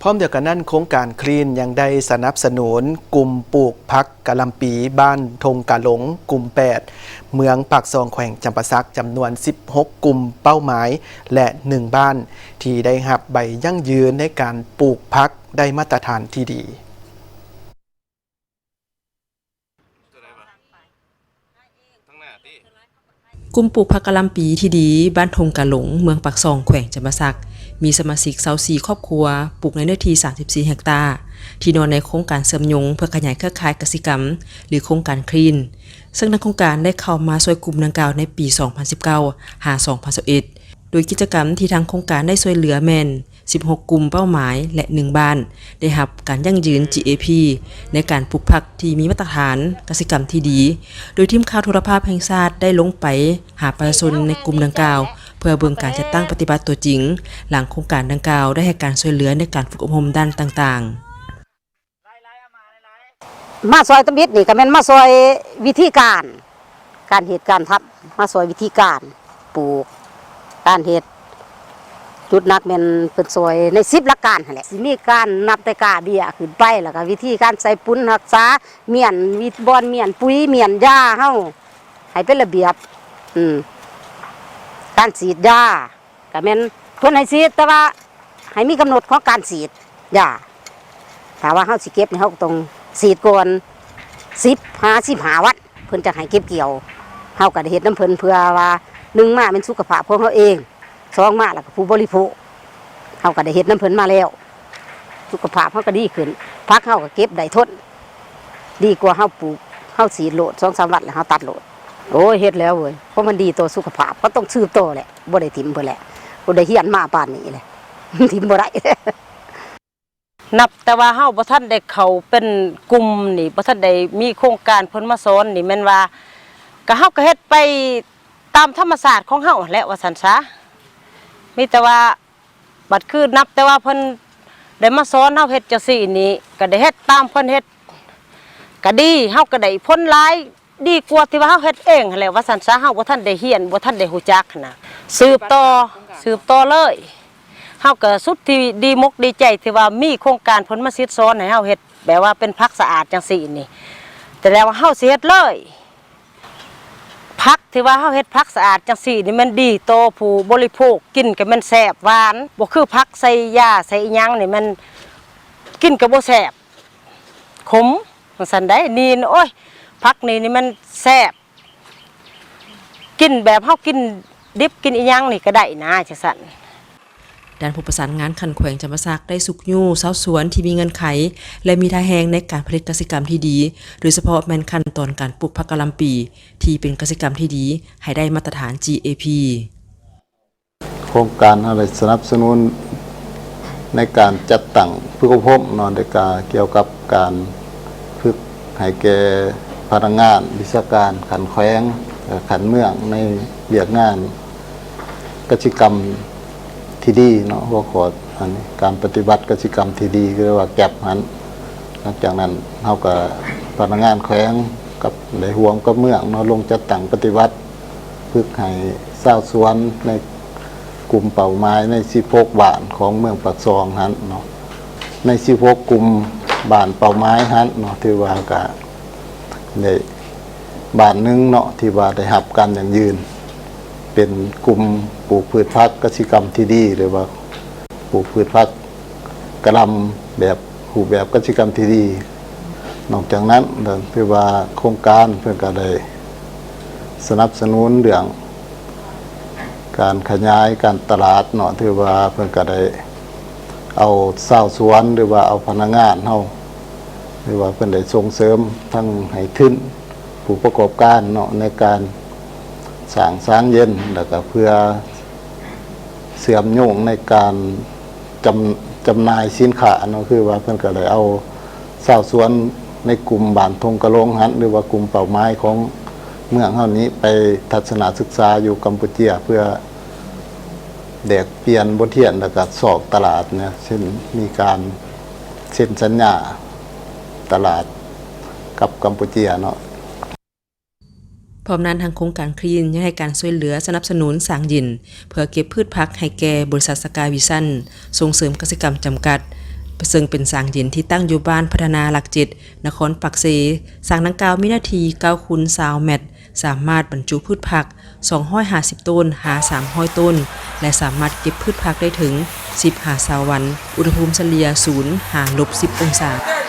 ພ້ອມດຽວກັນນັ້ນ, ໂຄງການ Green ຍັງໄດ້ສະໜັບສະໜູນກຸ່ມປູກຜັກກະຫຼ່ຳປີ ບ້ານທົ່ງກາຫຼົງ ກຸ່ມແປດ ເມືອງປາກຊ່ອງ ແຂວງຈຳປາສັກ ຈຳນວນສິບຫົກກຸ່ມເປົ້າໝາຍ ແລະ ໜຶ່ງບ້ານ ທີ່ໄດ້ຮັບໃບຢັ້ງຢືນໃນການປູກຜັກໄດ້ມາດຕະຖານທີ່ດີ. ກຸ່ມປູກຜັກກະຫຼ່ຳປີທີ່ດີ ບ້ານທົ່ງກາຫຼົງ ເມືອງປາກຊ່ອງ ແຂວງຈຳປາສັກ ມີສະມາຊິກຊາວສີ່ຄອບຄົວ ປູກໃນເນື້ອທີ່ສາມສິບສີ່ເຮັກຕາ ທີ່ນອນໃນໂຄງການເຊື່ອມໂຍງເພື່ອຂະຫຍາຍເຄືອຂ່າຍກະສິກຳ ຫຼື ໂຄງການ Green ເຊິ່ງທາງໂຄງການໄດ້ເຂົ້າມາຊ່ວຍກຸ່ມດັ່ງກ່າວໃນປີສອງພັນສິບເກົ້າ ຫາ ສອງພັນຊາວເອັດ ໂດຍກິດຈະກຳທີ່ທາງໂຄງການໄດ້ຊ່ວຍເຫຼືອແມ່ນ ສິບຫົກກຸ່ມເປົ້າໝາຍ ແລະ ໜຶ່ງບ້ານ ໄດ້ຮັບການຢັ້ງຢືນ GAP ໃນການປູກຜັກທີ່ມີມາດຕະຖານກະສິກຳທີ່ດີ, ໂດຍທີມຂ່າວໂທລະພາບແຫ່ງຊາດໄດ້ລົງໄປຫາປະຊາຊົນໃນກຸ່ມດັ່ງກ່າວ ເພື່ອເບິ່ງການຈັດຕັ້ງປະຕິບັດຕົວຈິງ ຫຼັງໂຄງການດັ່ງກ່າວໄດ້ໃຫ້ການຊ່ວຍເຫຼືອໃນການຝຶກອົບຮົມດ້ານຕ່າງໆ. ມາຊ່ອຍທຳອິດນີ້ກໍແມ່ນມາຊ່ອຍວິທີການ ການເຮັດການທຳ ມາຊ່ອຍວິທີການປູກ ການເຮັດ ຈຸດໜັກແມ່ນເພິ່ນຊ່ອຍໃນສິບຫຼັກການຫັ້ນແຫຼະ ຊິມີການນັບແຕ່ກ້າເບ້ຍຂຶ້ນໄປ ແລ້ວກໍວິທີການໃສ່ປຸນ ຮັກສາມ້ຽນ ບ່ອນມ້ຽນປຸຍ ມ້ຽນຢາເຮົາໃຫ້ເປັນລະບຽບ ອືມ ການສີດຢາ ກະແມ່ນເພິ່ນໃຫ້ສີດ ແຕ່ວ່າໃຫ້ມີກຳນົດຂອງການສີດຢາ ຖ້າວ່າເຮົາຊິເກັບນີ້ ເຮົາກໍຕ້ອງສີດກ່ອນສິບຫາສິບຫ້າວັນ ເພິ່ນຈັ່ງໃຫ້ເກັບກ່ຽວ ເຮົາກໍໄດ້ເຮັດນຳເພິ່ນ ເພື່ອວ່າໜຶ່ງມາແມ່ນສຸຂະພາບຂອງເຮົາເອງ ສອງມາແລ້ວກໍຜູ້ບໍລິໂພກ ເຮົາກໍໄດ້ເຮັດນຳເພິ່ນມາແລ້ວ ສຸຂະພາບເຮົາກໍດີຂຶ້ນ ຜັກເຮົາກໍເກັບໄດ້ທົນ ດີກວ່າເຮົາປູກ ເຮົາສີດໂລດ ສອງສາມວັນແລ້ວເຮົາຕັດໂລດ. ໂອ້ຍ ເຮັດແລ້ວເວີຍ ເພາະມັນດີຕໍ່ສຸຂະພາບ ເຮົາຕ້ອງສືບຕໍ່ແຫຼະ ບໍ່ໄດ້ຖິ້ມເພິ່ນແຫຼະ ຜູ້ໃດຮຽນມາປານນີ້ແຫຼະ ຖິ້ມບໍ່ໄດ້. ນັບແຕ່ວ່າເຮົາບໍ່ທັນໄດ້ເຂົ້າເປັນກຸ່ມນີ້ ບໍ່ທັນໄດ້ມີໂຄງການເພິ່ນມາສອນນີ້ ແມ່ນວ່າ ກະເຮົາກະເຮັດໄປຕາມທຳມະຊາດຂອງເຮົາຫັ້ນແຫຼະ ວ່າຊັ້ນຊະ ມີແຕ່ວ່າ ບັດຄືນັບແຕ່ວ່າເພິ່ນໄດ້ມາສອນເຮົາເຮັດຈັ່ງຊີ້ນີ້ ກະໄດ້ເຮັດຕາມເພິ່ນເຮັດ ກະດີ ເຮົາກະໄດ້ຜົນຫຼາຍ ດີກວ່າທີ່ວ່າເຮົາເຮັດເອງຫັ້ນແຫຼະ ວ່າຊັ້ນຊະ ເຮົາບໍ່ທັນໄດ້ຮຽນ ບໍ່ທັນໄດ້ຮູ້ຈັກຫັ້ນນະ ສືບຕໍ່ ສືບຕໍ່ເລີຍ ເຮົາກະສຸດທີ່ດີມົກດີໃຈທີ່ວ່າມີໂຄງການເພິ່ນມາສິດສອນໃຫ້ເຮົາເຮັດ ແບບວ່າເປັນຜັກສະອາດຈັ່ງຊີ້ນີ້ ແຕ່ແລ້ວເຮົາຊິເຮັດເລີຍ. ຜັກທີ່ວ່າເຮົາເຮັດຜັກສະອາດຈັ່ງຊີ້ນີ້ແມ່ນດີຕໍ່ຜູ້ບໍລິໂພກ ກິນກໍແມ່ນແຊບຫວານ ບໍ່ຄືຜັກໃສ່ຢາໃສ່ອີ່ຫຍັງນີ້ແມ່ນກິນກໍບໍ່ແຊບ ຂົມ ຈັ່ງຊັ້ນໃດ໋ ນີ້ ໂອ້ຍ ຜັກນີ້ນີ້ແມ່ນແຊບ ກິນແບບເຮົາກິນດິບກິນອີ່ຫຍັງນີ້ກໍໄດ້ນະ ຈັ່ງຊັ້ນ. ດ້ານຜູ້ປະສານງານຂັ້ນແຂວງຈຳປາສັກໄດ້ຊຸກຍູ້ຊາວສວນທີ່ມີເງື່ອນໄຂ ແລະ ມີທ່າແຮງໃນການຜະລິດກະສິກຳທີ່ດີ ໂດຍສະເພາະແມ່ນຂັ້ນຕອນການປູກຜັກກະຫຼ່ຳປີ ທີ່ເປັນກະສິກຳທີ່ດີໃຫ້ໄດ້ມາດຕະຖານ GAP. ໂຄງການເຮົາໄດ້ສະໜັບສະໜູນໃນການຈັດຕັ້ງຝຶກອົບຮົມເນາະ ແລະ ກະກ່ຽວກັບການຝຶກໃຫ້ແກ່ພະນັກງານວິຊາການຂັ້ນແຂວງ ແລະ ຂັ້ນເມືອງໃນວຽກງານ ກະສິກຳທີ່ດີເນາະ ຫົວຂໍ້ອັນນີ້ ການປະຕິບັດກະສິກຳທີ່ດີ ຫຼືວ່າ GAP ຫັ້ນ ຫຼັງຈາກນັ້ນເຮົາກໍ ພະນັກງານແຂວງກັບໄດ້ຮ່ວມກັບເມືອງເນາະ ລົງຈັດຕັ້ງປະຕິບັດ ຝຶກໃຫ້ຊາວສວນໃນກຸ່ມເປົ້າໝາຍໃນສິບຫົກບ້ານຂອງເມືອງປາກຊ່ອງຫັ້ນເນາະ ໃນສິບຫົກກຸ່ມບ້ານເປົ້າໝາຍຫັ້ນເນາະ ຖືວ່າກະໄດ້ ບ້ານໜຶ່ງເນາະ ທີ່ວ່າໄດ້ຮັບການຢັ້ງຢືນ ເປັນກຸ່ມປູກພືດຜັກກະສິກຳທີ່ດີ ຫຼືວ່າປູກພືດຜັກກະຫຼ່ຳແບບ ຮູບແບບກະສິກຳທີ່ດີ. ນອກຈາກນັ້ນ ຖືວ່າໂຄງການເພິ່ນກະໄດ້ສະໜັບສະໜູນເລື່ອງການຂະຫຍາຍການຕະຫຼາດເນາະ ຖືວ່າເພິ່ນກະໄດ້ເອົາຊາວສວນ ຫຼືວ່າເອົາພະນັກງານເຮົາ ຖືວ່າເພິ່ນໄດ້ສົ່ງເສີມທັງໃຫ້ທຶນ ຜູ້ປະກອບການເນາະ ໃນການສ້າງສາງເຢັນ ແລ້ວກະເພື່ອເຊື່ອມໂຍງໃນການຈຳ ຈຳໜ່າຍສິນຄ້າເນາະ ຄືວ່າເພິ່ນກະໄດ້ເອົາຊາວສວນໃນກຸ່ມບ້ານທົ່ງກະຫຼົງຫັ້ນ ຫຼືວ່າກຸ່ມເປົ້າໝາຍຂອງເມືອງເຮົານີ້ ໄປທັດສະນະສຶກສາຢູ່ກຳປູເຈຍ ເພື່ອແລກປ່ຽນບົດຮຽນ ແລ້ວກະຊອກຕະຫຼາດເນາະ ເຊັ່ນມີການເຊັນສັນຍາຕະຫຼາດກັບກຳປູເຈຍເນາະ. ພ້ອມນັ້ນ ທາງໂຄງການ Green ຍັງໃຫ້ການຊ່ວຍເຫຼືອສະໜັບສະໜູນສາງເຢັນ ເພື່ອເກັບພືດຜັກໃຫ້ແກ່ບໍລິສັດສະກາຍວິຊັນ ສົ່ງເສີມກະສິກຳຈຳກັດ ເຊິ່ງເປັນສາງເຢັນທີ່ຕັ້ງຢູ່ບ້ານພັດທະນາຫຼັກເຈັດ ນະຄອນປາກເຊ. ສາງດັ່ງກ່າວມີເນື້ອທີ່ເກົ້າຄູນຊາວແມັດ, ສາມາດບັນຈຸພືດຜັກສອງຮ້ອຍຫ້າສິບໂຕນຫາສາມຮ້ອຍໂຕນ ແລະ ສາມາດເກັບພືດຜັກໄດ້ເຖິງສິບຫາຊາວວັນ, ອຸນຫະພູມສະເລ່ຍສູນຫາລົບສິບອົງສາ.